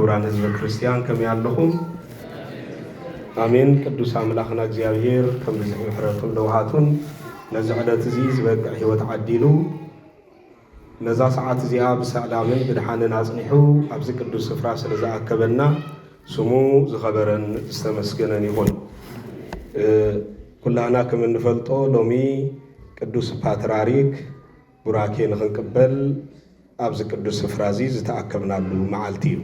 ክቡራን ህዝበ ክርስቲያን ከመይ ኣለኹም? ኣሜን። ቅዱስ ኣምላኽና እግዚኣብሔር ከም ብዝሒ ምሕረቱን ለውሃቱን ነዚ ዕለት እዚ ዝበቅዕ ህይወት ዓዲሉ ነዛ ሰዓት እዚኣ ብሰላምን ብድሓንን ኣጽኒሑ ኣብዚ ቅዱስ ስፍራ ስለ ዝኣከበና ስሙ ዝኸበረን ዝተመስገነን ይኹን። እ፣ ኩላህና ከም እንፈልጦ ሎሚ ቅዱስ ፓትርያርክ ቡራኬ ንኽንቅበል ኣብዚ ቅዱስ ስፍራ እዚ ዝተኣከብናሉ መዓልቲ እዩ።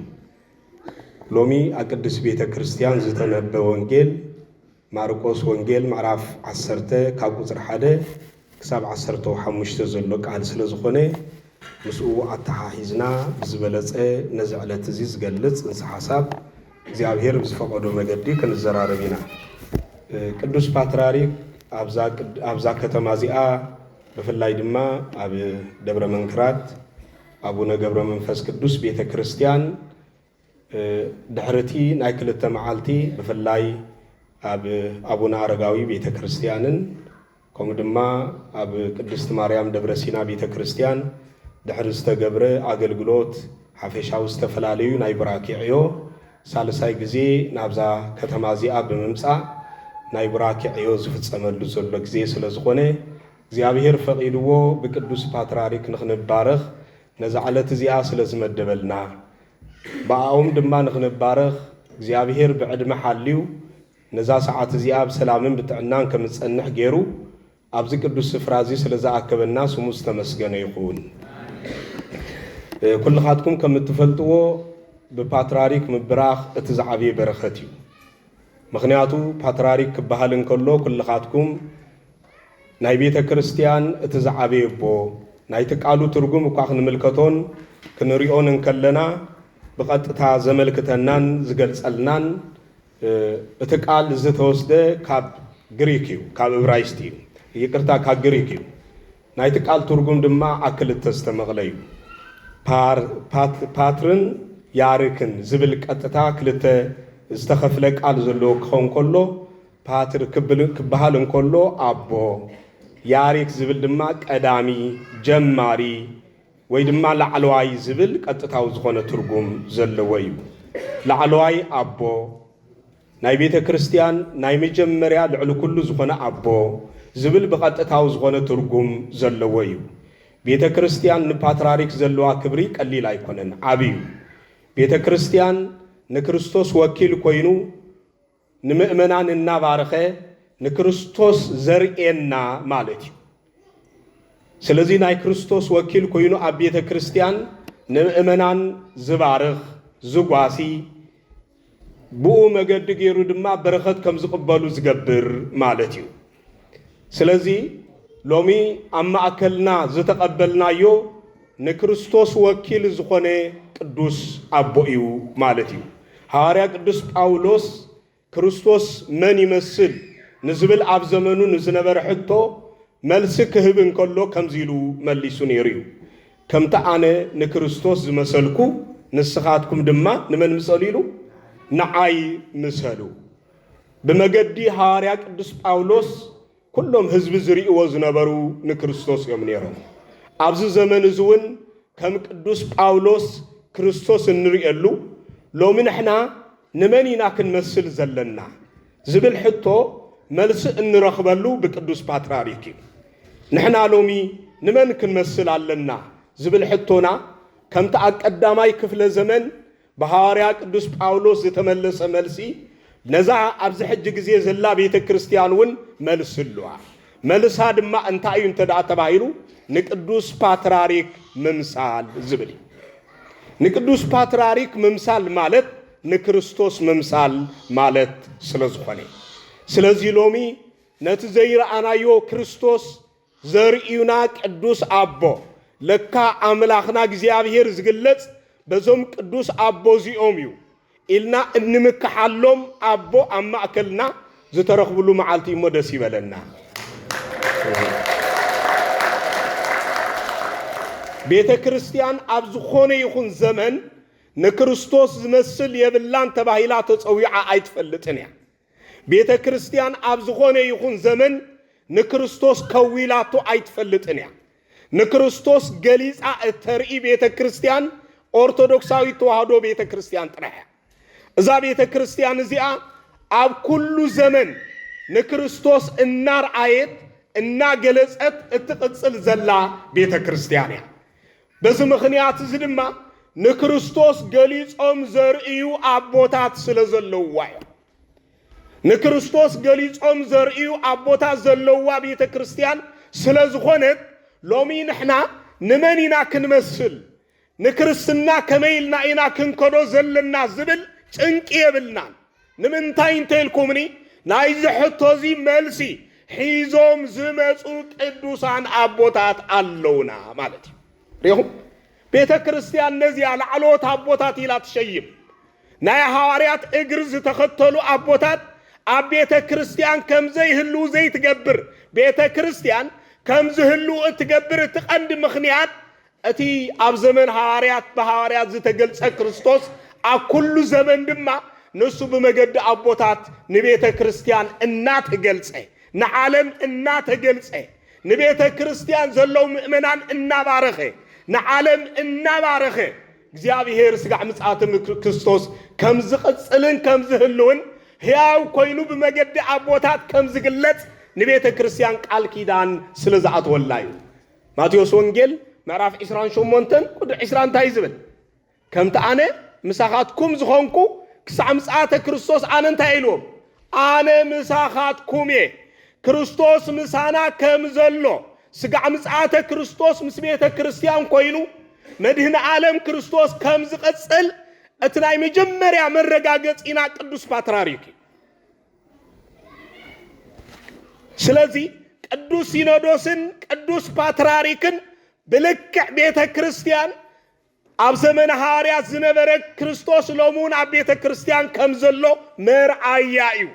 ሎሚ ኣብ ቅድስት ቤተ ክርስቲያን ዝተነበበ ወንጌል ማርቆስ ወንጌል ምዕራፍ ዓሰርተ ካብ ቁጽሪ ሓደ ክሳብ ዓሰርተ ሓሙሽተ ዘሎ ቃል ስለ ዝኾነ ምስኡ ኣተሓሒዝና ብዝበለጸ ነዚ ዕለት እዚ ዝገልጽ ንስሓ ሓሳብ እግዚኣብሔር ብዝፈቐዶ መገዲ ክንዘራረብ ኢና። ቅዱስ ፓትርያርክ ኣብዛ ቅድ-፣ ኣብዛ ከተማ እዚኣ ብፍላይ ድማ ኣብ ደብረ መንክራት ኣቡነ ገብረ መንፈስ ቅዱስ ቤተ ክርስቲያን ድሕሪ እቲ ናይ ክልተ መዓልቲ ብፍላይ ኣብ ኣቡነ ኣረጋዊ ቤተ ክርስቲያንን ከምኡ ድማ ኣብ ቅድስት ማርያም ደብረ ሲና ቤተ ክርስቲያን ድሕሪ ዝተገብረ ኣገልግሎት ሓፈሻዊ ዝተፈላለዩ ናይ ቡራኬ ዕዮ ሳልሳይ ግዜ ናብዛ ከተማ እዚኣ ብምምጻእ ናይ ቡራኬ ዕዮ ዝፍጸመሉ ዘሎ ግዜ ስለ ዝኾነ እግዚኣብሔር ፈቒድዎ ብቅዱስ ፓትርያርክ ንኽንባረኽ ነዛ ዕለት እዚኣ ስለ ዝመደበልና ብኣኦም ድማ ንኽንባረኽ እግዚኣብሔር ብዕድመ ሓልዩ ነዛ ሰዓት እዚኣ ብሰላምን ብጥዕናን ከም ዝጸንሕ ገይሩ ኣብዚ ቅዱስ ስፍራ እዚ ስለ ዝኣከበና ስሙ ዝተመስገነ ይኹን። እ፣ ኩልኻትኩም ከም እትፈልጥዎ ብፓትርያርክ ምብራኽ እቲ ዝዓበየ በረኸት እዩ። ምኽንያቱ ፓትርያርክ ክበሃል እንከሎ ኩልኻትኩም ናይ ቤተ ክርስቲያን እቲ ዝዓበየ ኣቦ ናይቲ ቃሉ ትርጉም እኳ ክንምልከቶን ክንሪኦን እንከለና ብቐጥታ ዘመልክተናን ዝገልጸልናን እ፣ እቲ ቃል ዝተወስደ ካብ ግሪክ እዩ፣ ካብ እብራይስጥ እዩ። ይቅርታ፣ ካብ ግሪክ እዩ። ናይቲ ቃል ትርጉም ድማ ኣብ ክልተ ዝተመቕለ እዩ። ፓር-፣ ፓት-፣ ፓትርን ያርክን ዝብል ቀጥታ ክልተ ዝተኸፍለ ቃል ዘለዎ ክኸውን ከሎ ፓትር ክብል-፣ ክበሃል እንከሎ ኣቦ፣ ያሪክ ዝብል ድማ ቀዳሚ፣ ጀማሪ፣ ወይ ድማ ላዕለዋይ ዝብል ቀጥታዊ ዝኾነ ትርጉም ዘለዎ እዩ። ላዕለዋይ ኣቦ፣ ናይ ቤተ ክርስቲያን ናይ መጀመርያ ልዕሊ ኩሉ ዝኾነ ኣቦ ዝብል ብቐጥታዊ ዝኾነ ትርጉም ዘለዎ እዩ። ቤተ ክርስቲያን ንፓትርያርክ ዘለዋ ክብሪ ቀሊል ኣይኮነን፣ ዓቢ እዩ። ቤተ ክርስቲያን ንክርስቶስ ወኪል ኮይኑ ንምእመናን እናባረኸ ንክርስቶስ ዘርእየና ማለት እዩ። ስለዚ ናይ ክርስቶስ ወኪል ኮይኑ ኣብ ቤተ ክርስቲያን ንምእመናን ዝባርኽ፣ ዝጓሲ፣ ብኡ መገዲ ገይሩ ድማ በረኸት ከም ዝቕበሉ ዝገብር ማለት እዩ። ስለዚ ሎሚ ኣብ ማእከልና ዝተቐበልናዮ ንክርስቶስ ወኪል ዝኾነ ቅዱስ ኣቦ እዩ ማለት እዩ። ሃዋርያ ቅዱስ ጳውሎስ ክርስቶስ መን ይመስል ንዝብል ኣብ ዘመኑ ንዝነበረ ሕቶ መልሲ ክህብ እንከሎ ከምዚ ኢሉ መሊሱ ነይሩ እዩ። ከምቲ ኣነ ንክርስቶስ ዝመሰልኩ ንስኻትኩም ድማ ንመን ምሰሉ ኢሉ? ንዓይ ምሰሉ። ብመገዲ ሃዋርያ ቅዱስ ጳውሎስ ኩሎም ህዝቢ ዝርእይዎ ዝነበሩ ንክርስቶስ እዮም ነይሮም። ኣብዚ ዘመን እዚ እውን ከም ቅዱስ ጳውሎስ ክርስቶስ እንርእየሉ፣ ሎሚ ንሕና ንመን ኢና ክንመስል ዘለና ዝብል ሕቶ መልሲ እንረኽበሉ ብቅዱስ ፓትርያርክ እዩ። ንሕና ሎሚ ንመን ክንመስል ኣለና ዝብል ሕቶና ከምቲ ኣብ ቀዳማይ ክፍለ ዘመን ብሃዋርያ ቅዱስ ጳውሎስ ዝተመለሰ መልሲ፣ ነዛ ኣብዚ ሕጂ ግዜ ዘላ ቤተ ክርስቲያን እውን መልሲ ኣለዋ። መልሳ ድማ እንታይ እዩ እንተ ደኣ ተባሂሉ፣ ንቅዱስ ፓትርያርክ ምምሳል ዝብል እዩ። ንቅዱስ ፓትርያርክ ምምሳል ማለት ንክርስቶስ ምምሳል ማለት ስለ ዝኾነ፣ ስለዚ ሎሚ ነቲ ዘይረኣናዮ ክርስቶስ ዘርእዩና ቅዱስ ኣቦ፣ ለካ ኣምላኽና እግዚኣብሔር ዝግለጽ በዞም ቅዱስ ኣቦ እዚኦም እዩ ኢልና እንምክሓሎም ኣቦ ኣብ ማእከልና ዝተረኽብሉ መዓልቲ እሞ ደስ ይበለና። ቤተ ክርስቲያን ኣብ ዝኾነ ይኹን ዘመን ንክርስቶስ ዝመስል የብላን ተባሂላ ተጸዊዓ ኣይትፈልጥን እያ። ቤተ ክርስቲያን ኣብ ዝኾነ ይኹን ዘመን ንክርስቶስ ከዊላቶ ኣይትፈልጥን እያ። ንክርስቶስ ገሊጻ እተርኢ ቤተ ክርስቲያን ኦርቶዶክሳዊት ተዋህዶ ቤተ ክርስቲያን ጥራሕ እያ። እዛ ቤተ ክርስቲያን እዚኣ ኣብ ኩሉ ዘመን ንክርስቶስ እናርኣየት እናገለጸት እትቕጽል ዘላ ቤተ ክርስቲያን እያ። በዚ ምኽንያት እዚ ድማ ንክርስቶስ ገሊጾም ዘርእዩ ኣቦታት ስለ ዘለውዋ እዮም። ንክርስቶስ ገሊጾም ዘርእዩ ኣቦታት ዘለውዋ ቤተ ክርስቲያን ስለ ዝኾነት ሎሚ ንሕና ንመን ኢና ክንመስል? ንክርስትና ከመይ ኢልና ኢና ክንከዶ ዘለና ዝብል ጭንቂ የብልናን። ንምንታይ እንተ ኢልኩምኒ ናይዚ ሕቶ እዚ መልሲ ሒዞም ዝመጹ ቅዱሳን ኣቦታት ኣለውና ማለት እዩ። ሪኹም ቤተ ክርስቲያን ነዚኣ ላዕለዎት ኣቦታት ኢላ ትሸይም። ናይ ሃዋርያት እግሪ ዝተኸተሉ ኣቦታት ኣብ ቤተ ክርስቲያን ከም ዘይህልዉ ዘይትገብር ቤተ ክርስቲያን ከም ዝህልዉ እትገብር እቲ ቀንዲ ምኽንያት እቲ ኣብ ዘመን ሃዋርያት ብሃዋርያት ዝተገልጸ ክርስቶስ ኣብ ኩሉ ዘመን ድማ ንሱ ብመገዲ ኣቦታት ንቤተ ክርስቲያን እናተገልጸ ንዓለም እናተገልጸ ንቤተ ክርስቲያን ዘለዉ ምእመናን እናባረኸ ንዓለም እናባረኸ እግዚኣብሔር ስጋዕ ምጽኣተ ክርስቶስ ከም ዝቕጽልን ከም ዝህልውን ሕያው ኮይኑ ብመገዲ ኣቦታት ከም ዝግለጽ ንቤተ ክርስቲያን ቃል ኪዳን ስለ ዝኣተወላ እዩ። ማቴዎስ ወንጌል ምዕራፍ ዕስራን ሸሞንተን ቁድሪ ዕስራ እንታይ ዝብል? ከምቲ ኣነ ምሳኻትኩም ዝኾንኩ ክሳዕ ምጽኣተ ክርስቶስ ኣነ እንታይ ኢልዎም? ኣነ ምሳኻትኩም እየ። ክርስቶስ ምሳና ከም ዘሎ ስጋዕ ምጽኣተ ክርስቶስ ምስ ቤተ ክርስቲያን ኮይኑ መድህን ዓለም ክርስቶስ ከም ዝቐጽል እቲ ናይ መጀመርያ መረጋገጺና ቅዱስ ፓትርያርክ እዩ። ስለዚ ቅዱስ ሲኖዶስን ቅዱስ ፓትርያርክን ብልክዕ ቤተ ክርስቲያን ኣብ ዘመነ ሃዋርያት ዝነበረ ክርስቶስ ሎሚ እውን ኣብ ቤተ ክርስቲያን ከም ዘሎ መርኣያ እዩ።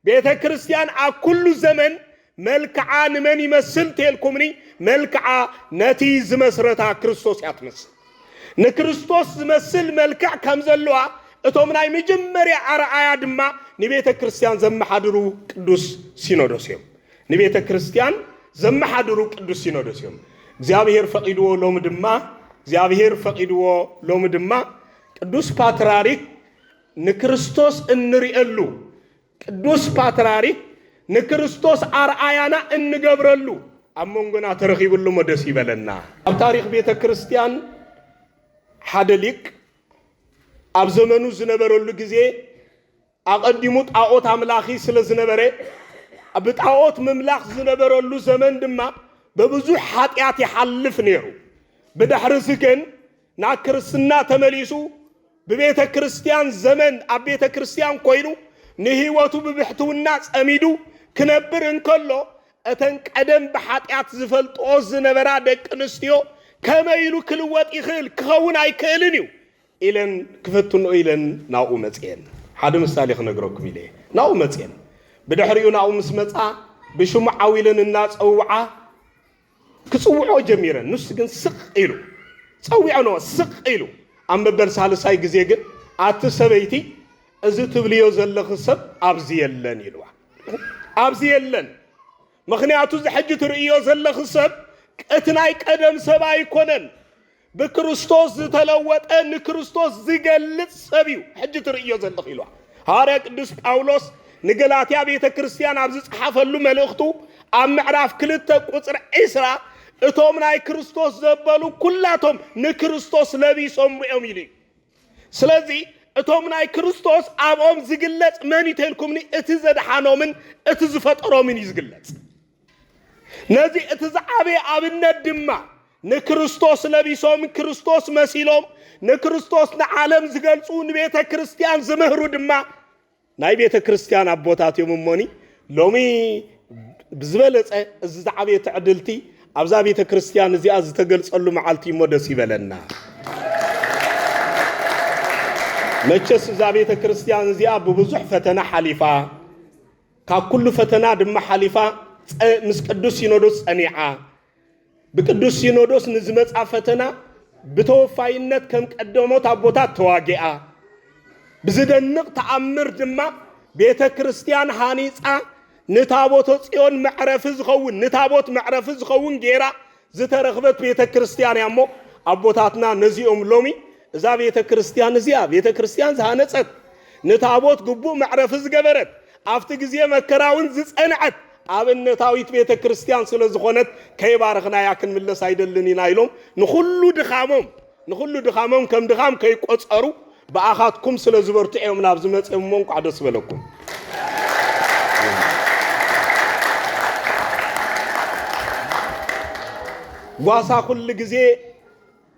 ቤተ ክርስቲያን ኣብ ኩሉ ዘመን መልክዓ ንመን ይመስል ተልኩምኒ፣ መልክዓ ነቲ ዝመስረታ ክርስቶስ እያ ትመስል። ንክርስቶስ ዝመስል መልክዕ ከም ዘለዋ እቶም ናይ መጀመርያ ኣርኣያ ድማ ንቤተ ክርስቲያን ዘመሓድሩ ቅዱስ ሲኖዶስ እዮም። ንቤተ ክርስቲያን ዘመሓድሩ ቅዱስ ሲኖዶስ እዮም። እግዚኣብሔር ፈቒድዎ ሎሚ ድማ እግዚኣብሔር ፈቒድዎ ሎሚ ድማ ቅዱስ ፓትርያርክ ንክርስቶስ እንርእየሉ ቅዱስ ፓትርያርክ ንክርስቶስ ኣርኣያና እንገብረሉ ኣብ መንጎና ተረኺቡሉ እሞ ደስ ይበለና። ኣብ ታሪኽ ቤተ ክርስቲያን ሓደ ሊቅ ኣብ ዘመኑ ዝነበረሉ ግዜ ኣቐዲሙ ጣዖት ኣምላኺ ስለ ዝነበረ ብጣዖት ምምላኽ ዝነበረሉ ዘመን ድማ ብብዙሕ ሓጢኣት ይሓልፍ ነይሩ። ብድሕሪ እዚ ግን ናብ ክርስትና ተመሊሱ ብቤተ ክርስቲያን ዘመን ኣብ ቤተ ክርስቲያን ኮይኑ ንህይወቱ ብብሕትውና ጸሚዱ ክነብር እንከሎ እተን ቀደም ብሓጢኣት ዝፈልጥኦ ዝነበራ ደቂ ኣንስትዮ ከመይ ኢሉ ክልወጥ ይኽእል ክኸውን ኣይክእልን እዩ ኢለን ክፍትንኦ ኢለን ናብኡ መጽየን። ሓደ ምሳሌ ክነግረኩም ኢለ እየ። ናብኡ መጽየን። ብድሕሪኡ ናብኡ ምስ መጻ ብሽሙ ዓው ኢለን እናጸውዓ ክጽውዖ ጀሚረን። ንሱ ግን ስቕ ኢሉ ጸዊዐንኦ ስቕ ኢሉ ኣብ መበል ሳልሳይ ግዜ ግን ኣቲ ሰበይቲ እዚ ትብልዮ ዘለኺ ሰብ ኣብዚ የለን ኢልዋ። ኣብዚ የለን። ምኽንያቱ እዚ ሕጂ ትርእዮ ዘለኺ ሰብ እቲ ናይ ቀደም ሰብ ኣይኮነን። ብክርስቶስ ዝተለወጠ ንክርስቶስ ዝገልጽ ሰብ እዩ ሕጂ ትርእዮ ዘለኺ ኢልዋ። ሃዋርያ ቅዱስ ጳውሎስ ንገላትያ ቤተ ክርስቲያን ኣብ ዝጸሓፈሉ መልእኽቱ ኣብ ምዕራፍ ክልተ ቁጽሪ ዕስራ እቶም ናይ ክርስቶስ ዘበሉ ኩላቶም ንክርስቶስ ለቢሶም እዮም ኢሉ እዩ። ስለዚ እቶም ናይ ክርስቶስ ኣብኦም ዝግለጽ መን እዩ ተልኩምኒ እቲ ዘድሓኖምን እቲ ዝፈጠሮምን እዩ ዝግለጽ። ነዚ እቲ ዝዓበየ ኣብነት ድማ ንክርስቶስ ለቢሶም ክርስቶስ መሲሎም ንክርስቶስ ንዓለም ዝገልጹ ንቤተ ክርስቲያን ዝምህሩ ድማ ናይ ቤተ ክርስቲያን ኣቦታት እዮም። እሞኒ ሎሚ ብዝበለጸ እዚ ዝዓበየ ትዕድልቲ ኣብዛ ቤተ ክርስቲያን እዚኣ ዝተገልጸሉ መዓልቲ እሞ ደስ ይበለና። መቸስ እዛ ቤተ ክርስቲያን እዚኣ ብብዙሕ ፈተና ሓሊፋ ካብ ኩሉ ፈተና ድማ ሓሊፋ ምስ ቅዱስ ሲኖዶስ ጸኒዓ ብቅዱስ ሲኖዶስ ንዝመጻ ፈተና ብተወፋይነት ከም ቀደሞት ኣቦታት ተዋጊኣ ብዝደንቕ ተኣምር ድማ ቤተ ክርስቲያን ሃኒጻ ንታቦተ ጽዮን መዕረፊ ዝኸውን ንታቦት መዕረፊ ዝኸውን ጌራ ዝተረኽበት ቤተ ክርስቲያን እያ እሞ ኣቦታትና ነዚኦም ሎሚ እዛ ቤተ ክርስቲያን እዚኣ፣ ቤተ ክርስቲያን ዝሃነጸት፣ ንታቦት ግቡእ መዕረፊ ዝገበረት፣ ኣብቲ ግዜ መከራ እውን ዝጸንዐት ኣብነታዊት ቤተ ክርስቲያን ስለ ዝኾነት፣ ከይባረኽናያ ክንምለስ ኣይደልን ኢና ኢሎም፣ ንኹሉ ድኻሞም፣ ንኹሉ ድኻሞም ከም ድኻም ከይቆጸሩ፣ ብኣኻትኩም ስለ ዝበርትዑ እዮም ናብዚ መጺኦም እሞ፣ እንቋዕ ደስ በለኩም። ጓሳ ኩሉ ግዜ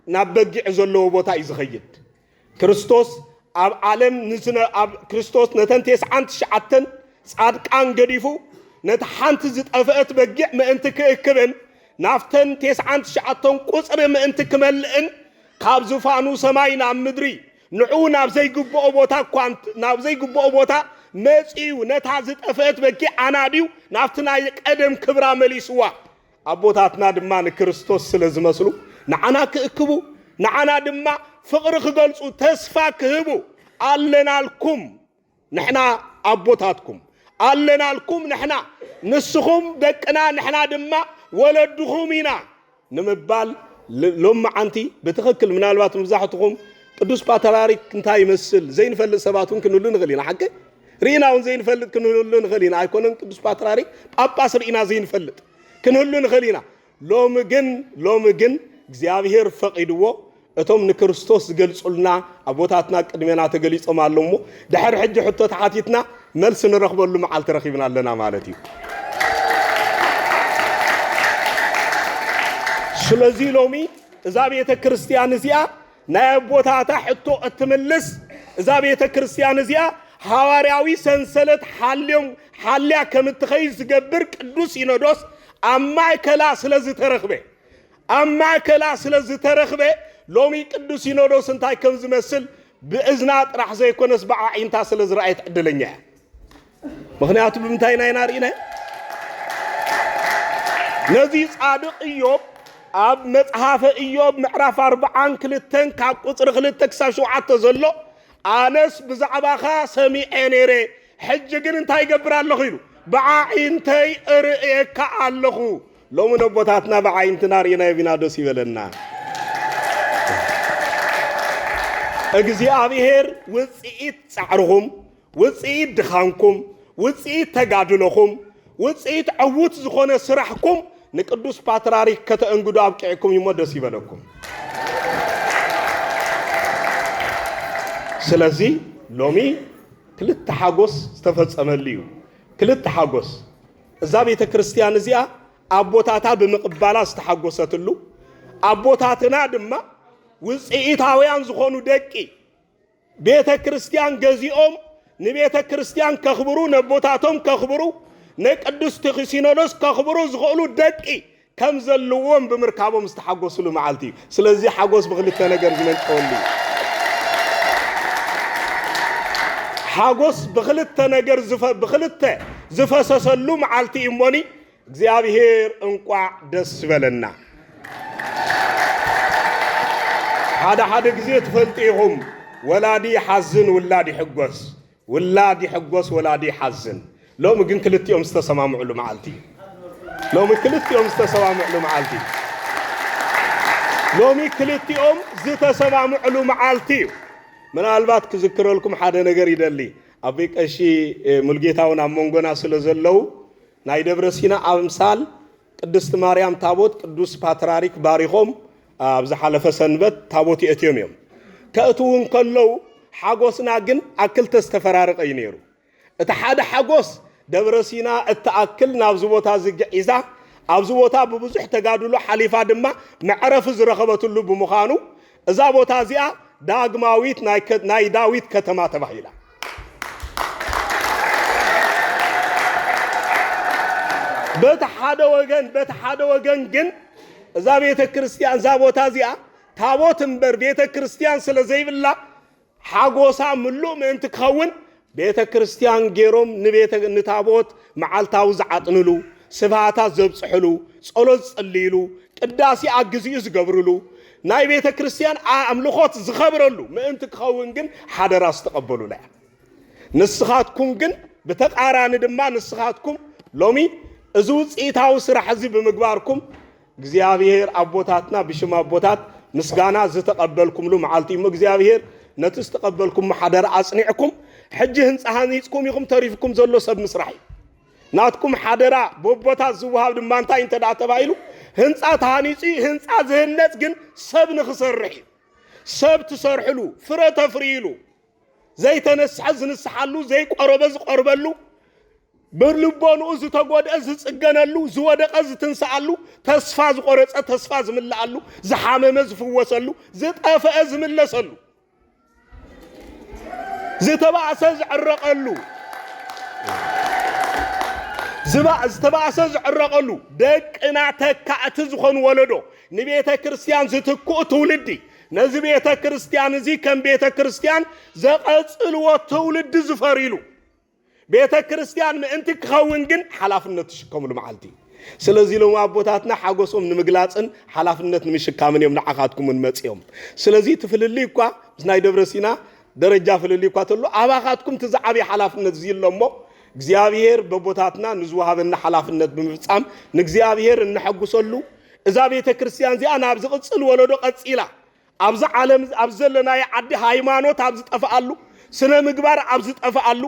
ናብ በጊዕ ዘለዎ ቦታ እዩ ዝኸይድ። ክርስቶስ ኣብ ዓለም ንዝነ-፣ ኣብ ክርስቶስ ነተን ተስዓን ትሽዓተን ጻድቃን ገዲፉ፣ ነቲ ሓንቲ ዝጠፍአት በጊዕ ምእንቲ ክእክብን፣ ናብተን ተስዓን ትሽዓተን ቁጽሪ ምእንቲ ክመልእን፣ ካብ ዙፋኑ ሰማይ ናብ ምድሪ፣ ንዑ ናብ ዘይግብኦ ቦታ እኳ እንት-፣ ናብ ዘይግብኦ ቦታ መጺኡ፣ ነታ ዝጠፍአት በጊዕ ኣናድዩ፣ ናብቲ ናይ ቀደም ክብራ መሊስዋ። ኣቦታትና ድማ ንክርስቶስ ስለ ዝመስሉ፣ ንዓና ክእክቡ፣ ንዓና ድማ ፍቕሪ ክገልጹ፣ ተስፋ ክህቡ፣ ኣለናልኩም ንሕና ኣቦታትኩም፣ ኣለናልኩም ንሕና፣ ንስኹም ደቅና፣ ንሕና ድማ ወለድኹም ኢና ንምባል ል-፣ ሎሚ መዓንቲ ብትኽክል፣ ምናልባት መብዛሕትኹም ቅዱስ ፓትርያርክ እንታይ ይመስል ዘይንፈልጥ ሰባት እውን ክንህሉ ንኽእል ኢና። ሓቂ? ርኢና እውን ዘይንፈልጥ ክንህሉ ንኽእል ኢና። ኣይኮነን ቅዱስ ፓትርያርክ፣ ጳጳስ ርኢና ዘይንፈልጥ ክንህሉ ንኽእል ኢና። ሎሚ ግን፣ ሎሚ ግን እግዚኣብሔር ፈቒድዎ፣ እቶም ንክርስቶስ ዝገልጹልና ኣቦታትና ቅድሜና ተገሊጾም ኣለዉ እሞ፣ ድሕሪ ሕጂ ሕቶ ተሓቲትና መልሲ ንረኽበሉ መዓልቲ ረኺብና ኣለና ማለት እዩ። ስለዚ ሎሚ እዛ ቤተ ክርስቲያን እዚኣ ናይ ኣቦታታ ሕቶ እትምልስ፣ እዛ ቤተ ክርስቲያን እዚኣ ሃዋርያዊ ሰንሰለት ሓልዮም፣ ሓልያ ከም እትኸይድ ዝገብር ቅዱስ ሲኖዶስ ኣብ ማእከላ ስለ ዝተረኽበ፣ ኣብ ማእከላ ስለ ዝተረኽበ፣ ሎሚ ቅዱስ ሲኖዶስ እንታይ ከም ዝመስል ብእዝና ጥራሕ ዘይኮነስ ብዓዒንታ ስለ ዝረኣየት ዕድለኛ እያ። ምኽንያቱ ብምንታይ ኢና ኢና ርኢናዮ? ነዚ ጻድቕ ኢዮብ ኣብ መጽሓፈ ኢዮብ ምዕራፍ ኣርብዓን ክልተን ካብ ቁጽሪ ክልተ ክሳብ ሸውዓተ ዘሎ፣ ኣነስ ብዛዕባኻ ሰሚዐ ነይረ፣ ሕጂ ግን እንታይ ይገብር ኣለኹ ኢሉ፣ ብዓዒንተይ እርእየካ ኣለኹ። ሎሚ ነቦታትና ብዓይንትና ርኢናዮም ኢና፣ ደስ ይበለና። እግዚኣብሔር ውጽኢት ጻዕርኹም፣ ውጽኢት ድኻምኩም፣ ውጽኢት ተጋድሎኹም፣ ውጽኢት ዕዉት ዝኾነ ስራሕኩም ንቅዱስ ፓትርያርክ ከተእንግዱ ኣብቂዕኩም እዩ እሞ ደስ ይበለኩም። ስለዚ ሎሚ ክልተ ሓጎስ ዝተፈጸመሉ እዩ። ክልተ ሓጎስ። እዛ ቤተ ክርስቲያን እዚኣ ኣቦታታ ብምቕባላ ዝተሓጎሰትሉ፣ ኣቦታትና ድማ ውጽኢታውያን ዝኾኑ ደቂ ቤተ ክርስቲያን ገዚኦም ንቤተ ክርስቲያን ከኽብሩ፣ ነቦታቶም ከኽብሩ፣ ንቅድስቲ ሲኖዶስ ከኽብሩ ዝኽእሉ ደቂ ከም ዘለዎም ብምርካቦም ዝተሓጎስሉ መዓልቲ እዩ። ስለዚ ሓጎስ ብኽልተ ነገር ዝመንጨወሉ እዩ። ሓጎስ ብኽልተ ነገር ዝፈ-፣ ብኽልተ ዝፈሰሰሉ መዓልቲ እዩ እሞኒ፣ እግዚኣብሔር እንቋዕ ደስ በለና። ሓደ ሓደ ግዜ ትፈልጡ ኢኹም፣ ወላዲ ይሓዝን ውላድ ይሕጎስ፣ ውላድ ይሕጎስ ወላዲ ይሓዝን። ሎሚ ግን ክልቲኦም ዝተሰማምዕሉ መዓልቲ እዩ። ሎሚ ክልቲኦም ዝተሰማምዕሉ መዓልቲ እዩ። ሎሚ ክልቲኦም ዝተሰማምዕሉ መዓልቲ እዩ። ምናልባት ክዝክረልኩም ሓደ ነገር ይደሊ። ኣቦይ ቀሺ፣ እ፣ ሙልጌታ እውን ኣብ መንጎና ስለ ዘለዉ፣ ናይ ደብረ ሲና ኣምሳል ቅድስቲ ማርያም ታቦት ቅዱስ ፓትርያርክ ባሪኾም ኣብ ዝሓለፈ ሰንበት ታቦት የእትዮም እዮም። ከእትዉ እንከለዉ ሓጎስና ግን ኣብ ክልተ ዝተፈራረቐ እዩ ነይሩ። እቲ ሓደ ሓጎስ ደብረ ሲና እትኣክል ናብዚ ቦታ እዚ ግዒዛ፣ ኣብዚ ቦታ ብብዙሕ ተጋድሎ ሓሊፋ ድማ መዕረፊ ዝረኸበትሉ ብምዃኑ፣ እዛ ቦታ እዚኣ ዳግማዊት ናይ ከ-፣ ናይ ዳዊት ከተማ ተባሂላ። በቲ ሓደ ወገን፣ በቲ ሓደ ወገን ግን እዛ ቤተ ክርስቲያን፣ እዛ ቦታ እዚኣ ታቦት እምበር ቤተ ክርስቲያን ስለ ዘይብላ፣ ሓጎሳ ምሉእ ምእንቲ ክኸውን ቤተ ክርስቲያን ገይሮም ንቤተ-፣ ንታቦት መዓልታዊ ዝዓጥንሉ፣ ስብሃታት ዘብጽሕሉ፣ ጸሎት ዝጽልይሉ፣ ቅዳሴ ኣብ ግዚኡ ዝገብርሉ፣ ናይ ቤተ ክርስቲያን ኣምልኾት ዝኸብረሉ ምእንቲ ክኸውን ግን ሓደራ ዝተቐበሉላ እያ። ንስኻትኩም ግን ብተቓራኒ ድማ ንስኻትኩም ሎሚ እዚ ውጽኢታዊ ስራሕ እዚ ብምግባርኩም እግዚኣብሔር ኣቦታትና ብሽም ኣቦታት ምስጋና ዝተቐበልኩምሉ መዓልቲ እዩ እሞ እግዚኣብሔር ነቲ ዝተቐበልኩም ሓደራ ኣጽኒዕኩም ሕጂ ህንጻ ሃኒጽኩም ኢኹም ተሪፍኩም ዘሎ ሰብ ምስራሕ እዩ። ናትኩም ሓደራ በቦታት ዝወሃብ ድማ እንታይ እንተ ደኣ ተባሂሉ ህንጻ ተሃኒጹ እዩ። ህንጻ ዝህነጽ ግን ሰብ ንኽሰርሕ እዩ። ሰብ ትሰርሕሉ፣ ፍረ ተፍርይሉ፣ ዘይተነስሐ ዝንስሓሉ፣ ዘይቆረበ ዝቆርበሉ፣ ብልቦንኡ ዝተጎድአ ዝጽገነሉ፣ ዝወደቐ ዝትንስኣሉ፣ ተስፋ ዝቆረጸ ተስፋ ዝምልኣሉ፣ ዝሓመመ ዝፍወሰሉ፣ ዝጠፍአ ዝምለሰሉ፣ ዝተባእሰ ዝዕረቐሉ፣ ዝባ- ዝተባእሰ ዝዕረቐሉ፣ ደቅና ተካእቲ ዝኾኑ ወለዶ፣ ንቤተ ክርስቲያን ዝትክኡ ትውልዲ፣ ነዚ ቤተ ክርስቲያን እዚ ከም ቤተ ክርስቲያን ዘቐጽልዎ ትውልዲ ዝፈርይሉ፣ ቤተ ክርስቲያን ምእንቲ ክኸውን ግን ሓላፍነት ትሽከምሉ መዓልቲ እዩ። ስለዚ ሎም ኣቦታትና ሓጎሶም ንምግላጽን ሓላፍነት ንምሽካምን እዮም ንዓኻትኩም እውን መጺኦም። ስለዚ እቲ ፍልልይ እኳ ምስ ናይ ደብረ ሲና ደረጃ ፍልልይ እኳ ተሎ ኣባኻትኩም እቲ ዝዓብየ ሓላፍነት እዚ ኣሎ እሞ እግዚኣብሔር በቦታትና ንዝወሃበና ሓላፍነት ብምፍጻም ንእግዚኣብሔር እነሐጉሰሉ እዛ ቤተ ክርስቲያን እዚኣ ናብ ዝቕጽል ወለዶ ቀጺላ ኣብዚ ዓለም ኣብ ዘለናዮ ዓዲ ሃይማኖት ኣብ ዝጠፍኣሉ፣ ስነ ምግባር ኣብ ዝጠፍኣሉ፣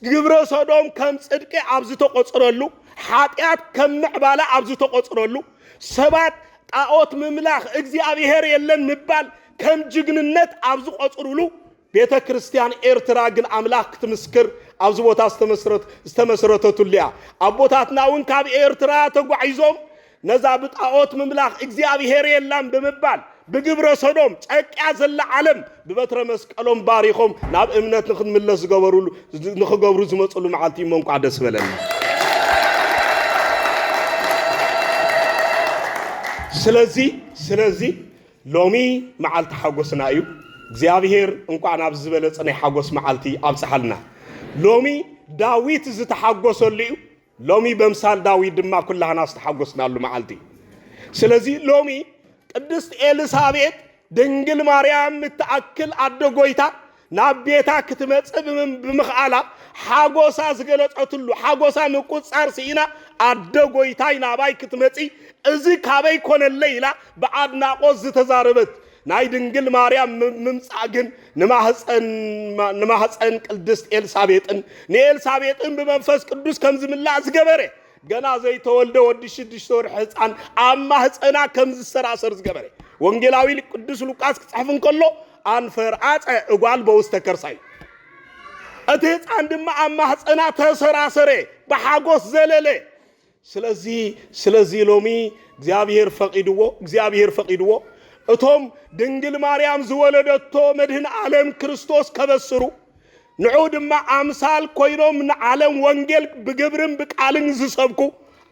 ግብረ ሰዶም ከም ጽድቂ ኣብ ዝተቆጽረሉ፣ ሓጢኣት ከም ምዕባለ ኣብ ዝተቆጽረሉ፣ ሰባት ጣዖት ምምላኽ እግዚኣብሔር የለን ምባል ከም ጅግንነት ኣብ ዝቆጽሩሉ፣ ቤተ ክርስቲያን ኤርትራ ግን ኣምላኽ ክትምስክር ኣብዚ ቦታ ዝተመስረተትሉ እያ። ኣቦታትና እውን ካብ ኤርትራ ተጓዒዞም ነዛ ብጣዖት ምምላኽ እግዚኣብሔር የላን ብምባል ብግብረ ሰዶም ጨቅያ ዘላ ዓለም ብበትረ መስቀሎም ባሪኾም ናብ እምነት ንክንምለስ ዝገበሩሉ ንክገብሩ ዝመፅሉ መዓልቲ እሞ እንኳዕ ደስ በለና። ስለዚ ስለዚ ሎሚ መዓልቲ ሓጎስና እዩ። እግዚኣብሔር እንኳዕ ናብ ዝበለጸ ናይ ሓጎስ መዓልቲ ኣብጽሓልና። ሎሚ ዳዊት ዝተሓጎሰሉ እዩ። ሎሚ በምሳል ዳዊት ድማ ኩላህና ዝተሓጎስናሉ መዓልቲ እዩ። ስለዚ ሎሚ ቅድስት ኤልሳቤጥ ድንግል ማርያም እትኣክል ኣደ ጎይታ ናብ ቤታ ክትመጽእ ብምም- ብምኽኣላ ሓጎሳ ዝገለጸትሉ ሓጎሳ ምቁጻር ስኢና ኣደ ጎይታይ ናባይ ክትመጺ እዚ ካበይ ኮነለይ ኢላ ብኣድናቖት ዝተዛረበት ናይ ድንግል ማርያም ምምጻእ ግን ንማህፀን ቅድስት ኤልሳቤጥን ንኤልሳቤጥን ብመንፈስ ቅዱስ ከም ዝምላእ ዝገበረ ገና ዘይተወልደ ወዲ ሽዱሽተ ወርሒ ህፃን ኣብ ማህፀና ከም ዝሰራሰር ዝገበረ ወንጌላዊ ቅዱስ ሉቃስ ክፅሕፍ እንከሎ ኣንፈርኣፀ እጓል በውስተ ከርሳ እዩ። እቲ ህፃን ድማ ኣብ ማህፀና ተሰራሰረ፣ ብሓጎስ ዘለለ። ስለዚ ስለዚ ሎሚ እግዚኣብሔር ፈቒድዎ እግዚኣብሔር ፈቒድዎ እቶም ድንግል ማርያም ዝወለደቶ መድህን ዓለም ክርስቶስ ከበስሩ ንዑ ድማ ኣምሳል ኮይኖም ንዓለም ወንጌል ብግብርን ብቃልን ዝሰብኩ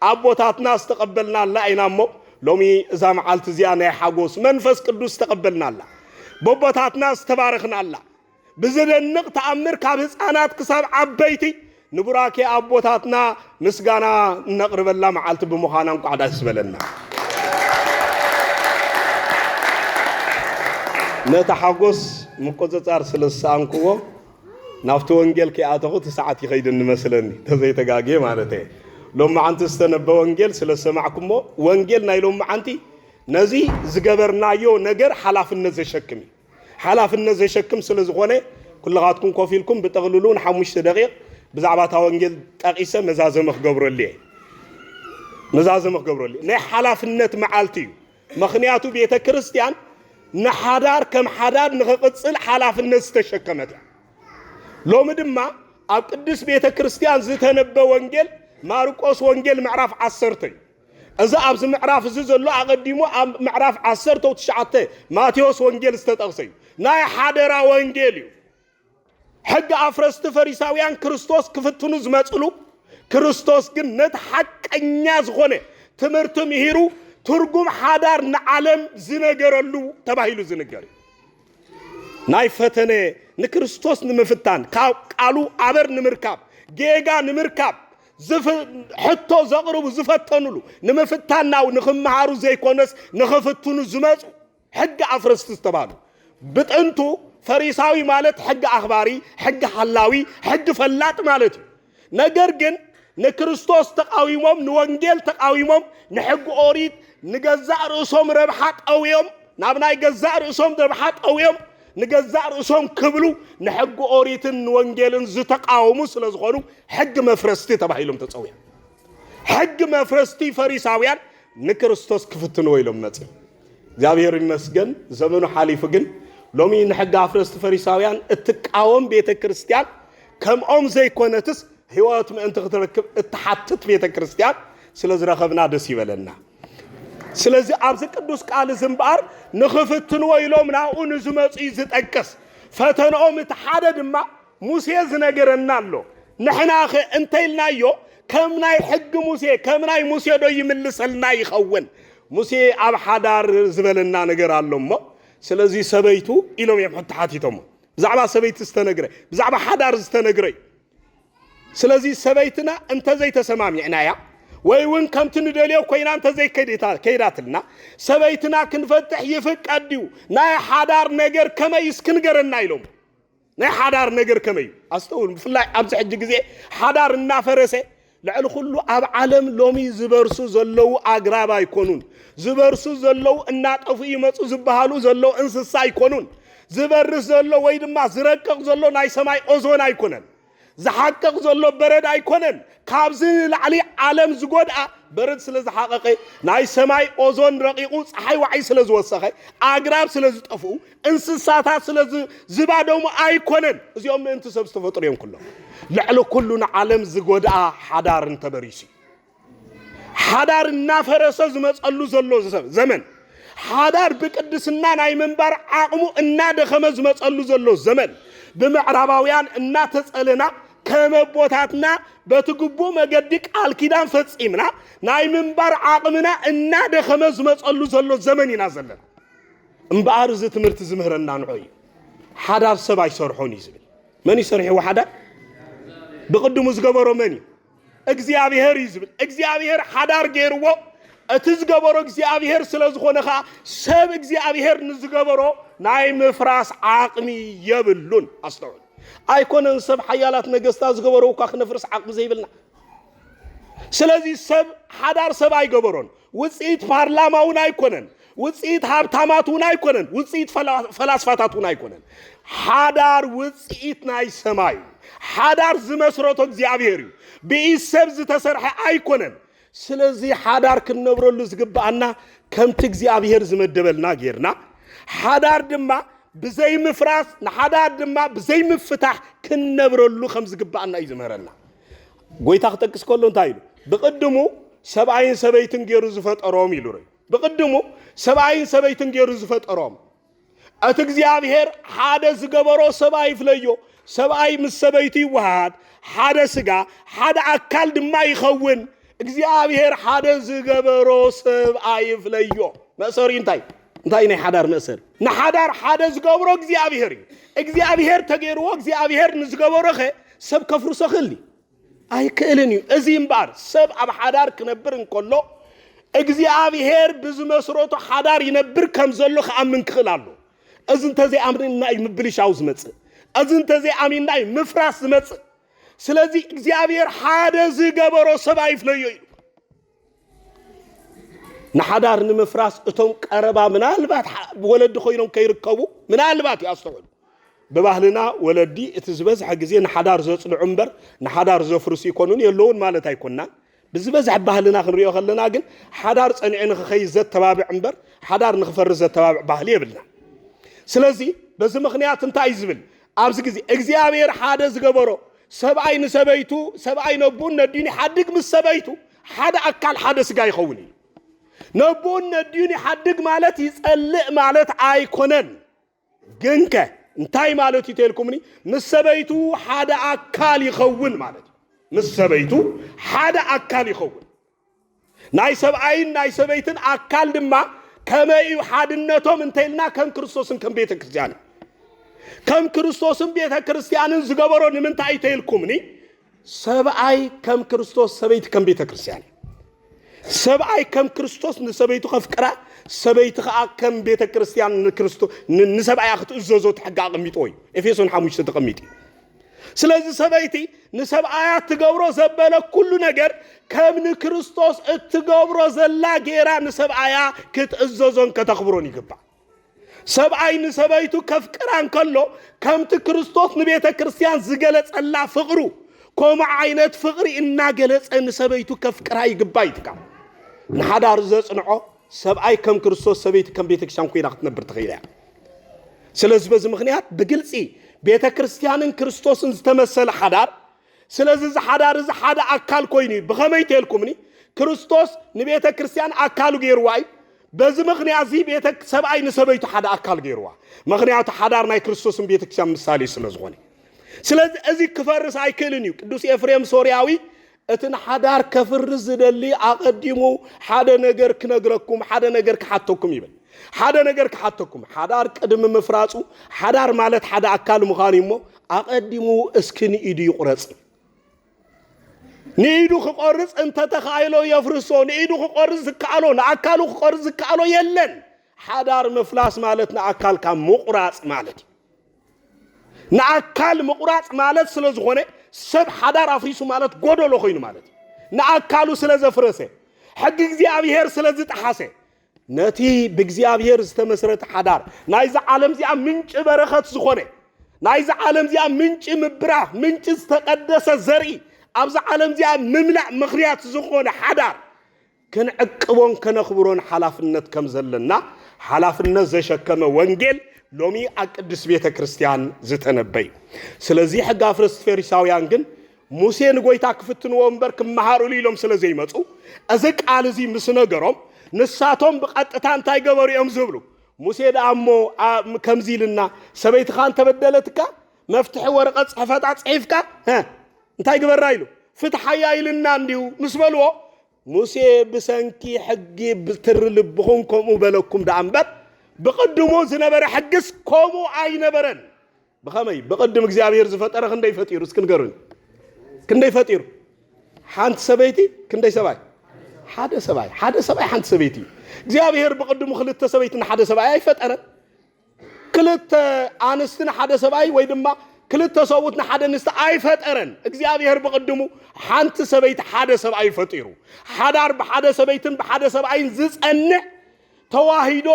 ኣቦታትና ዝተቐበልናላ ኢና እሞ ሎሚ እዛ መዓልቲ እዚኣ ናይ ሓጎስ መንፈስ ቅዱስ ዝተቐበልናላ በቦታትና ዝተባረኽናላ ብዘደንቕ ተኣምር ካብ ህፃናት ክሳብ ዓበይቲ ንቡራኬ ኣቦታትና ምስጋና እነቕርበላ መዓልቲ ብምዃና እንቋዕ ደስ በለና። ነቲ ሓጎስ ምቁፅፃር ስለ ዝሰኣንክዎ ናብቲ ወንጌል ከይኣተኹ እቲ ሰዓት ይኸይድኒ መስለኒ ተዘይተጋግየ ማለት እየ። ሎመዓንቲ ዝተነበ ወንጌል ስለ ዝሰማዕኩሞ ወንጌል ናይ ሎመዓንቲ ነዚ ዝገበርናዮ ነገር ሓላፍነት ዘሸክም እዩ። ሓላፍነት ዘሸክም ስለ ዝኾነ ኩልኻትኩም ኮፍ ኢልኩም ብጠቕልሉ ንሓሙሽተ ደቂቕ ብዛዕባ እታ ወንጌል ጠቒሰ መዛዘመ ክገብረሉ እየ። መዛዘመ ክገብረሉ እየ። ናይ ሓላፍነት መዓልቲ እዩ። ምኽንያቱ ቤተ ክርስቲያን ንሓዳር ከም ሓዳር ንኽቕጽል ሓላፍነት ዝተሸከመት እያ። ሎሚ ድማ ኣብ ቅድስት ቤተ ክርስቲያን ዝተነበ ወንጌል ማርቆስ ወንጌል ምዕራፍ ዓሰርተ እዩ። እዚ ኣብዚ ምዕራፍ እዚ ዘሎ ኣቐዲሙ ኣብ ምዕራፍ ዓሰርተ ትሽዓተ ማቴዎስ ወንጌል ዝተጠቕሰ እዩ። ናይ ሓደራ ወንጌል እዩ። ሕጊ ኣፍረስቲ ፈሪሳውያን ክርስቶስ ክፍትኑ ዝመፅሉ ክርስቶስ ግን ነቲ ሓቀኛ ዝኾነ ትምህርቲ ምሂሩ ትርጉም ሓዳር ንዓለም ዝነገረሉ ተባሂሉ ዝንገር እዩ። ናይ ፈተነ ንክርስቶስ ንምፍታን ካብ ቃሉ ኣበር ንምርካብ ጌጋ ንምርካብ ዝፍ- ሕቶ ዘቕርቡ ዝፈተኑሉ ንምፍታን ናብ ንክመሃሩ ዘይኮነስ ንክፍትኑ ዝመፁ ሕጊ ኣፍረስቲ ዝተባሉ ብጥንቱ ፈሪሳዊ ማለት ሕጊ ኣኽባሪ ሕጊ ሓላዊ ሕጊ ፈላጥ ማለት እዩ። ነገር ግን ንክርስቶስ ተቃዊሞም ንወንጌል ተቃዊሞም ንሕጊ ኦሪት ንገዛእ ርእሶም ረብሓ ጠውዮም ናብ ናይ ገዛእ ርእሶም ደብሓ ጠውዮም ንገዛእ ርእሶም ክብሉ ንሕጊ ኦሪትን ንወንጌልን ዝተቃወሙ ስለ ዝኾኑ ሕጊ መፍረስቲ ተባሂሎም ተጸውዮም። ሕጊ መፍረስቲ ፈሪሳውያን ንክርስቶስ ክፍትንዎ ኢሎም መጽዮም። እግዚኣብሔር ይመስገን፣ ዘመኑ ሓሊፉ። ግን ሎሚ ንሕጊ ኣፍረስቲ ፈሪሳውያን እትቃወም ቤተ ክርስቲያን ከምኦም ዘይኮነትስ ህይወት ምእንቲ ክትረክብ እትሓትት ቤተ ክርስቲያን ስለ ዝረኸብና ደስ ይበለና። ስለዚ ኣብዚ ቅዱስ ቃል እዚ እምበኣር ንኽፍትንዎ ኢሎም ናብኡ ንዝመፁ እዩ ዝጠቅስ። ፈተንኦም እቲ ሓደ ድማ ሙሴ ዝነገረና ኣሎ። ንሕናኸ እንተኢልናዮ ከም ናይ ሕጊ ሙሴ፣ ከም ናይ ሙሴ ዶ ይምልሰልና ይኸውን? ሙሴ ኣብ ሓዳር ዝበለና ነገር ኣሎ እሞ፣ ስለዚ ሰበይቱ ኢሎም እዮም ሕቶ ሓቲቶሞ። ብዛዕባ ሰበይቲ ዝተነግረ፣ ብዛዕባ ሓዳር ዝተነግረ እዩ። ስለዚ ሰበይትና እንተዘይተሰማሚዕናያ ወይ እውን ከምቲ ንደልዮ ኮይና እንተዘይከይዳትልና ሰበይትና ክንፈትሕ ይፍቀድ ድዩ? ናይ ሓዳር ነገር ከመይ እስኪ ንገረና ኢሎም። ናይ ሓዳር ነገር ከመይ እዩ? ኣስተውሉ። ብፍላይ ኣብዚ ሕጂ ግዜ ሓዳር እናፈረሰ ልዕሊ ኩሉ ኣብ ዓለም ሎሚ ዝበርሱ ዘለዉ ኣግራብ ኣይኮኑን። ዝበርሱ ዘለዉ እናጠፉ ይመፁ ዝበሃሉ ዘለዉ እንስሳ ኣይኮኑን። ዝበርስ ዘሎ ወይ ድማ ዝረቅቕ ዘሎ ናይ ሰማይ ኦዞን ኣይኮነን። ዝሓቅቕ ዘሎ በረድ ኣይኮነን። ካብዚ ንላዕሊ ዓለም ዝጎድኣ በረድ ስለ ዝሓቐቐ፣ ናይ ሰማይ ኦዞን ረቂቑ፣ ፀሓይ ዋዒ ስለ ዝወሰኸ፣ ኣግራብ ስለ ዝጠፍኡ፣ እንስሳታት ስለ ዝ-፣ ዝባደሙ ኣይኮነን። እዚኦም ምእንቲ ሰብ ዝተፈጥሩ እዮም ኩሎም። ልዕሊ ኩሉ ንዓለም ዝጎድኣ ሓዳር እንተበሪሱ እዩ። ሓዳር እናፈረሰ ዝመፀሉ ዘሎ ዘ-፣ ዘመን፣ ሓዳር ብቅድስና ናይ ምንባር ዓቕሙ እናደኸመ ዝመፀሉ ዘሎ ዘመን፣ ብምዕራባውያን እናተፀለና ከም ኣቦታትና በቲ ግቡእ መገዲ ቃል ኪዳን ፈፂምና ናይ ምንባር ዓቕምና እናደኸመ ዝመፀሉ ዘሎ ዘመን ኢና ዘለና። እምበኣር እዚ ትምህርቲ ዝምህረና ንዑ እዩ። ሓዳር ሰብ ኣይሰርሖን እዩ ዝብል። መን እዩ ሰሪሕዎ ሓዳር? ብቕድሙ ዝገበሮ መን እዩ? እግዚኣብሔር እዩ ዝብል። እግዚኣብሔር ሓዳር ገይርዎ። እቲ ዝገበሮ እግዚኣብሔር ስለ ዝኾነ ኸዓ ሰብ እግዚኣብሔር ንዝገበሮ ናይ ምፍራስ ዓቕሚ የብሉን። ኣስተውዕሉ። ኣይኮነን ሰብ ሓያላት ነገስታት ዝገበሮ እኳ ክነፍርስ ዓቕሚ ዘይብልና። ስለዚ ሰብ ሓዳር ሰብ ኣይገበሮን። ውፅኢት ፓርላማ እውን ኣይኮነን። ውፅኢት ሃብታማት እውን ኣይኮነን። ውፅኢት ፈላ-፣ ፈላስፋታት እውን ኣይኮነን። ሓዳር ውፅኢት ናይ ሰማይ እዩ። ሓዳር ዝመስረቶ እግዚኣብሔር እዩ። ብኢድ ሰብ ዝተሰርሐ ኣይኮነን። ስለዚ ሓዳር ክንነብረሉ ዝግብኣና ከምቲ እግዚኣብሔር ዝመደበልና ጌርና፣ ሓዳር ድማ ብዘይምፍራስ፣ ንሓዳር ድማ ብዘይምፍታሕ ክንነብረሉ ከም ዝግብኣና እዩ ዝምህረና። ጎይታ ክጠቅስ ከሎ እንታይ ኢሉ? ብቕድሙ ሰብኣይን ሰበይትን ገይሩ ዝፈጠሮም ኢሉ ርእ። ብቕድሙ ሰብኣይን ሰበይትን ገይሩ ዝፈጠሮም። እቲ እግዚኣብሔር ሓደ ዝገበሮ ሰብ ኣይፍለዮ። ሰብኣይ ምስ ሰበይቱ ይወሃሃድ፣ ሓደ ስጋ፣ ሓደ ኣካል ድማ ይኸውን። እግዚኣብሔር ሓደ ዝገበሮ ሰብ ኣይፍለዮ። መእሰሪኡ እንታይ? እንታይ ናይ ሓዳር መእሰሪ? ንሓዳር ሓደ ዝገብሮ እግዚኣብሔር እዩ። እግዚኣብሔር ተገይርዎ፣ እግዚኣብሔር ንዝገበሮኸ ሰብ ከፍርሶ ክእል ድዩ? ኣይክእልን እዩ። እዚ እምበኣር ሰብ ኣብ ሓዳር ክነብር እንከሎ እግዚኣብሔር ብዝመስረቶ ሓዳር ይነብር ከም ዘሎ ክኣምን ክኽእል ኣሎ። እዚ እንተዘይኣምንና እዩ ምብልሻው ዝመጽእ። እዚ እንተዘይኣሚንና እዩ ምፍራስ ዝመጽእ። ስለዚ እግዚኣብሔር ሓደ ዝገበሮ ሰብ ኣይፍለዮ ኢሉ። ንሓዳር ንምፍራስ እቶም ቀረባ ምናልባት ሓ-፣ ወለዲ ኮይኖም ከይርከቡ ምናልባት እዩ። ኣስተውዕሉ። ብባህልና ወለዲ እቲ ዝበዝሐ ግዜ ንሓዳር ዘጽንዑ እምበር ንሓዳር ዘፍርሱ ይኮኑን የለውን ማለት ኣይኮናን። ብዝበዝሐ ባህልና ክንሪኦ ከለና ግን ሓዳር ጸኒዑ ንክኸይድ ዘተባብዕ እምበር ሓዳር ንክፈርስ ዘተባብዕ ባህሊ የብልና። ስለዚ በዚ ምኽንያት እንታይ እዩ ዝብል? ኣብዚ ግዜ እግዚኣብሔር ሓደ ዝገበሮ ሰብኣይ ንሰበይቱ፣ ሰብኣይ ነቦን ነዲን ይሓድግ ምስ ሰበይቱ ሓደ ኣካል ሓደ ስጋ ይኸውን እዩ። ነቦን ነዲን ይሓድግ ማለት ይጸልእ ማለት ኣይኮነን። ግንከ እንታይ ማለት እዩ ተልኩምኒ? ምስ ሰበይቱ ሓደ ኣካል ይኸውን ማለት እዩ። ምስ ሰበይቱ ሓደ ኣካል ይኸውን። ናይ ሰብኣይን ናይ ሰበይትን ኣካል ድማ ከመይ እዩ ሓድነቶም እንተኢልና ከም ክርስቶስን ከም ቤተ ክርስቲያንን። ከም ክርስቶስን ቤተ ክርስቲያንን ዝገበሮ ንምንታይ እዩ ተልኩምኒ? ሰብኣይ ከም ክርስቶስ፣ ሰበይቲ ከም ቤተ ክርስቲያን እዩ። ሰብኣይ ከም ክርስቶስ ንሰበይቱ ከፍቅራ፣ ሰበይቲ ኸዓ ከም ቤተ ክርስቲያን ንክርስቶ-፣ ን-፣ ንሰብኣያ ክትእዘዞ እቲ ሕጊ ኣቐሚጥዎ እዩ። ኤፌሶን ሓሙሽተ ተቐሚጡ እዩ። ስለዚ ሰበይቲ ንሰብኣያ ትገብሮ ዘበለ ኩሉ ነገር ከም ንክርስቶስ እትገብሮ ዘላ ገይራ ንሰብኣያ ክትእዘዞን ከተኽብሮን ይግባእ። ሰብኣይ ንሰበይቱ ከፍቅራ እንከሎ ከምቲ ክርስቶስ ንቤተ ክርስቲያን ዝገለጸላ ፍቕሩ ከምኡ ዓይነት ፍቕሪ እናገለጸ ንሰበይቱ ከፍቅራ ይግባእ እዩ ትካ። ንሓዳር ዘጽንዖ ሰብኣይ ከም ክርስቶስ ሰበይቲ ከም ቤተ ክርስቲያን ኮይና ክትነብር ትኽእል እያ። ስለዚ በዚ ምኽንያት ብግልጺ ቤተ ክርስቲያንን ክርስቶስን ዝተመሰለ ሓዳር ስለዚ እዚ ሓዳር እዚ ሓደ ኣካል ኮይኑ እዩ። ብኸመይ ተልኩምኒ? ክርስቶስ ንቤተ ክርስቲያን ኣካሉ ገይርዋ እዩ። በዚ ምኽንያት እዚ ቤተ ሰብኣይ ንሰበይቱ ሓደ ኣካል ገይርዋ። ምኽንያቱ ሓዳር ናይ ክርስቶስን ቤተ ክርስቲያን ምሳሌ ስለ ዝኾነ። ስለዚ እዚ ክፈርስ ኣይክእልን እዩ። ቅዱስ ኤፍሬም ሶርያዊ እቲ ንሓዳር ከፍርስ ዝደሊ ኣቐዲሙ ሓደ ነገር ክነግረኩም፣ ሓደ ነገር ክሓተኩም ይብል። ሓደ ነገር ክሓተኩም፣ ሓዳር ቅድሚ ምፍራጹ ሓዳር ማለት ሓደ ኣካል ምዃኑ እዩ እሞ ኣቐዲሙ እስኪ ንኢዱ ይቑረጽ። ንኢዱ ክቆርጽ እንተተኻኢሎ የፍርሶ። ንኢዱ ክቆርጽ ዝከኣሎ፣ ንኣካሉ ክቆርጽ ዝከኣሎ የለን። ሓዳር ምፍላስ ማለት ንኣካልካ ምቑራጽ ማለት እዩ። ንኣካል ምቑራጽ ማለት ስለ ዝኾነ ሰብ ሓዳር ኣፍሪሱ ማለት ጎደሎ ኮይኑ ማለት እዩ። ንኣካሉ ስለ ዘፍረሰ፣ ሕጊ እግዚኣብሔር ስለ ዝጠሓሰ፣ ነቲ ብእግዚኣብሔር ዝተመስረተ ሓዳር ናይዛ ዓለም እዚኣ ምንጪ በረኸት ዝኾነ ናይዛ ዓለም እዚኣ ምንጪ ምብራኽ ምንጪ ዝተቐደሰ ዘርኢ ኣብዛ ዓለም እዚኣ ምምላእ ምኽንያት ዝኾነ ሓዳር ክንዕቅቦን ከነኽብሮን ሓላፍነት ከም ዘለና ሓላፍነት ዘሸከመ ወንጌል ሎሚ ኣብ ቅድስት ቤተ ክርስቲያን ዝተነበዩ። ስለዚ ሕጊ ኣፍረስቲ ፈሪሳውያን ግን ሙሴ ንጎይታ ክፍትንዎ እምበር ክመሃሩሉ ኢሎም ስለ ዘይመፁ እዚ ቃል እዚ ምስ ነገሮም ንሳቶም ብቐጥታ እንታይ ገበሩ እዮም ዝብሉ? ሙሴ ደኣ እሞ ከምዚ ኢልና ሰበይትኻ እንተበደለትካ መፍትሒ ወረቐት ፅሕፈታ ፅሒፍካ እንታይ ግበራ ኢሉ ፍትሓያ ኢልና እንዲሁ ምስ በልዎ ሙሴ ብሰንኪ ሕጊ ብትሪ ልብኹም ከምኡ በለኩም ደኣ እምበር ብቕድሙ ዝነበረ ሕግስ ከምኡ ኣይነበረን። ብኸመይ? ብቕድም እግዚኣብሔር ዝፈጠረ ክንደይ ፈጢሩ? እስኪ ንገሩኝ። ክንደይ ፈጢሩ? ሓንቲ ሰበይቲ ክንደይ ሰብኣይ? ሓደ ሰብኣይ። ሓደ ሰብኣይ ሓንቲ ሰበይቲ እዩ። እግዚኣብሔር ብቕድሙ ክልተ ሰበይትን ሓደ ሰብኣይ ኣይፈጠረን። ክልተ ኣንስትን ሓደ ሰብኣይ ወይ ድማ ክልተ ሰብኡት ንሓደ ኣንስቲ ኣይፈጠረን። እግዚኣብሔር ብቕድሙ ሓንቲ ሰበይቲ ሓደ ሰብኣይ ፈጢሩ። ሓዳር ብሓደ ሰበይትን ብሓደ ሰብኣይን ዝጸንዕ ተዋሂዶ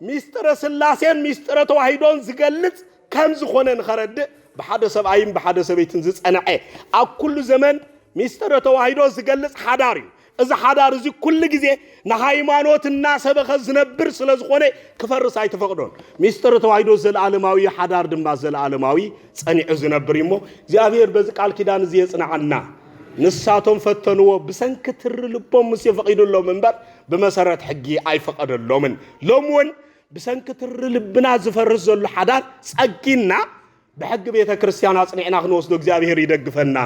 ሚስጥረ ስላሴን ሚስጥረ ተዋሂዶን ዝገልጽ ከም ዝኾነ ንኸረድእ ብሓደ ሰብኣይን ብሓደ ሰበይትን ዝጸንዐ ኣብ ኩሉ ዘመን ሚስጥረ ተዋሂዶ ዝገልጽ ሓዳር እዩ። እዚ ሓዳር እዚ ኩሉ ግዜ ንሃይማኖት እናሰበኸ ዝነብር ስለ ዝኾነ ክፈርስ ኣይተፈቕዶን። ሚስጥረ ተዋሂዶ ዘለዓለማዊ ሓዳር ድማ ዘለዓለማዊ ጸኒዑ ዝነብር እዩ እሞ እግዚኣብሔር በዚ ቃል ኪዳን እዚ የጽንዓና። ንሳቶም ፈተንዎ ብሰንኪ ትሪ ልቦም ሙሴ ፈቒዱሎም እምበር ብመሰረት ሕጊ ኣይፈቐደሎምን። ሎም እውን ብሰንኪ ትሪ ልብና ዝፈርስ ዘሎ ሓዳር ጸጊና ብሕጊ ቤተ ክርስቲያን ኣጽኒዕና ክንወስዶ እግዚኣብሔር ይደግፈና።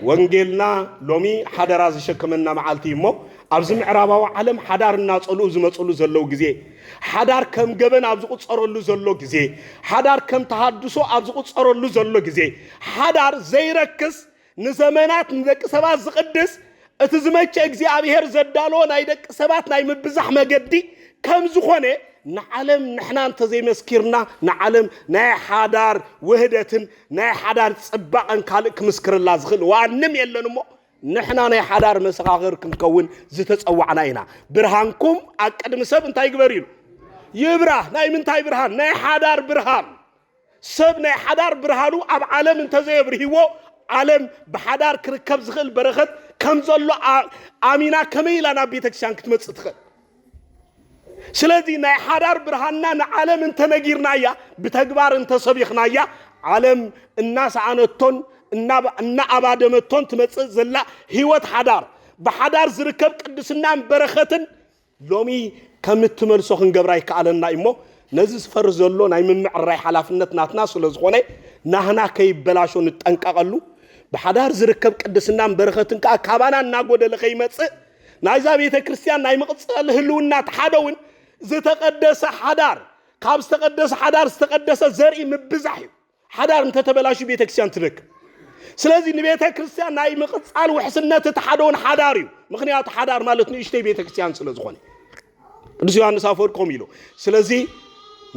ወንጌልና ሎሚ ሓደራ ዝሸከመና መዓልቲ እዩ እሞ ኣብዚ ምዕራባዊ ዓለም ሓዳር እናጸልኡ ዝመጽሉ ዘለዉ ግዜ ሓዳር ከም ገበን ኣብ ዝቑጸረሉ ዘሎ ግዜ ሓዳር ከም ተሃድሶ ኣብ ዝቑጸረሉ ዘሎ ግዜ ሓዳር ዘይረክስ ንዘመናት ንደቂ ሰባት ዝቕድስ እቲ ዝመቸ እግዚኣብሔር ዘዳለዎ ናይ ደቂ ሰባት ናይ ምብዛሕ መገዲ ከም ዝኾነ ንዓለም ንሕና እንተዘይመስኪርና ንዓለም ናይ ሓዳር ውህደትን ናይ ሓዳር ጽባቐን ካልእ ክምስክርላ ዝኽእል ዋንም የለን እሞ ንሕና ናይ ሓዳር መሰኻኽር ክንከውን ዝተጸዋዕና ኢና። ብርሃንኩም ኣብ ቅድሚ ሰብ እንታይ ግበር ኢሉ ይብራህ። ናይ ምንታይ ብርሃን? ናይ ሓዳር ብርሃን። ሰብ ናይ ሓዳር ብርሃኑ ኣብ ዓለም እንተዘየብርሂዎ ዓለም ብሓዳር ክርከብ ዝኽእል በረኸት ከም ዘሎ ኣሚና ከመይ ኢላ ናብ ቤተክርስትያን ክትመጽእ ትኽእል? ስለዚ ናይ ሓዳር ብርሃንና ንዓለም እንተነጊርናያ ብተግባር እንተሰቢኽናያ ዓለም እናሰኣነቶን እናኣባደመቶን ትመጽእ ዘላ ህይወት ሓዳር ብሓዳር ዝርከብ ቅድስናን በረኸትን ሎሚ ከም እትመልሶ ክንገብራ ይከኣለና እሞ ነዚ ዝፈርስ ዘሎ ናይ ምምዕርራይ ሓላፍነት ናትና ስለ ዝኾነ ናህና ከይበላሾ ንጠንቀቐሉ። ብሓዳር ዝርከብ ቅድስናን በረኸትን ከዓ ካባና እናጎደለ ከይመፅእ ናይዛ ቤተ ክርስቲያን ናይ ምቕፃል ህልውና ተሓደ እውን ዝተቐደሰ ሓዳር ካብ ዝተቐደሰ ሓዳር ዝተቐደሰ ዘርኢ ምብዛሕ እዩ። ሓዳር እንተተበላሹ ቤተክርስትያን ትደክም። ስለዚ ንቤተክርስትያን ናይ ምቕፃል ውሕስነት እቲ ሓደውን ሓዳር እዩ። ምክንያቱ ሓዳር ማለት ንእሽተይ ቤተክርስትያን ስለ ዝኾነ ቅዱስ ዮሃንስ ኣፈወርቅ ከምኡ ኢሉ። ስለዚ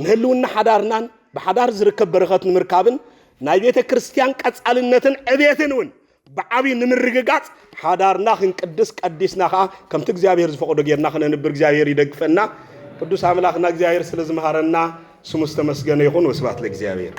ንህልውና ሓዳርናን ብሓዳር ዝርከብ በረኸት ንምርካብን ናይ ቤተክርስትያን ቀፃልነትን ዕቤትን እውን ብዓብዪ ንምርግጋፅ ሓዳርና ክንቅድስ ቀዲስና ከዓ ከምቲ እግዚኣብሔር ዝፈቐዶ ጌርና ክነንብር እግዚኣብሔር ይደግፈና። ቅዱስ ኣምላኽና እግዚኣብሔር ስለ ዝመሃረና ስሙ ዝተመስገነ ይኹን። ወስብሐት ለእግዚኣብሔር።